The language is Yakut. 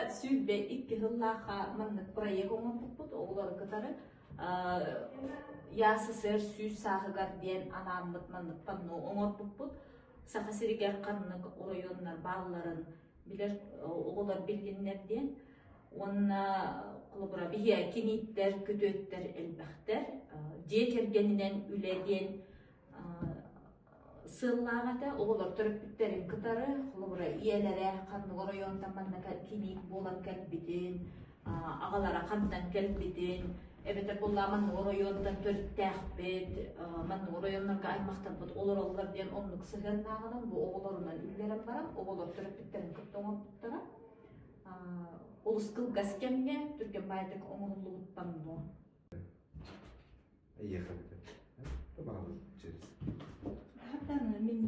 22 сыллаахха маннык проект оҥорбуппут оҕолору кытары ЯССР 100 сааһыгар диэн анааммыт маннык панно оҥорбуппут. Саха сиригэр ханнык оройуоннар баалларын билэр оҕолор биллиннэр диэн. Уонна холобура биһиэ кинииттэр, күтүөттэр элбэхтэр. Дьиэ кэргэнинэн үлэ диэн сыаллаах этэ. Оҕолор төрөппүттэрин кытары, холобура ийэлэрэ ханнык оройуонтан манна кимиик буолан кэлбитин, аҕалара хантан кэлбитин, эбэтэр буоллаа маннык оройуонтан төрүттээхпит, маннык оройуоннарга аймахтарбыт олороллор диэн оннук сыһыаннааҕынан бу оҕолорунан үллэрэн баран оҕолор төрөппүттэрин кытта оҥорбуттара. Олус кылгас кэмҥэ түргэн баайдык оҥоһуллубут панно. Эйиэхэ бүтэр. Табаҕабыт через. Хатан мин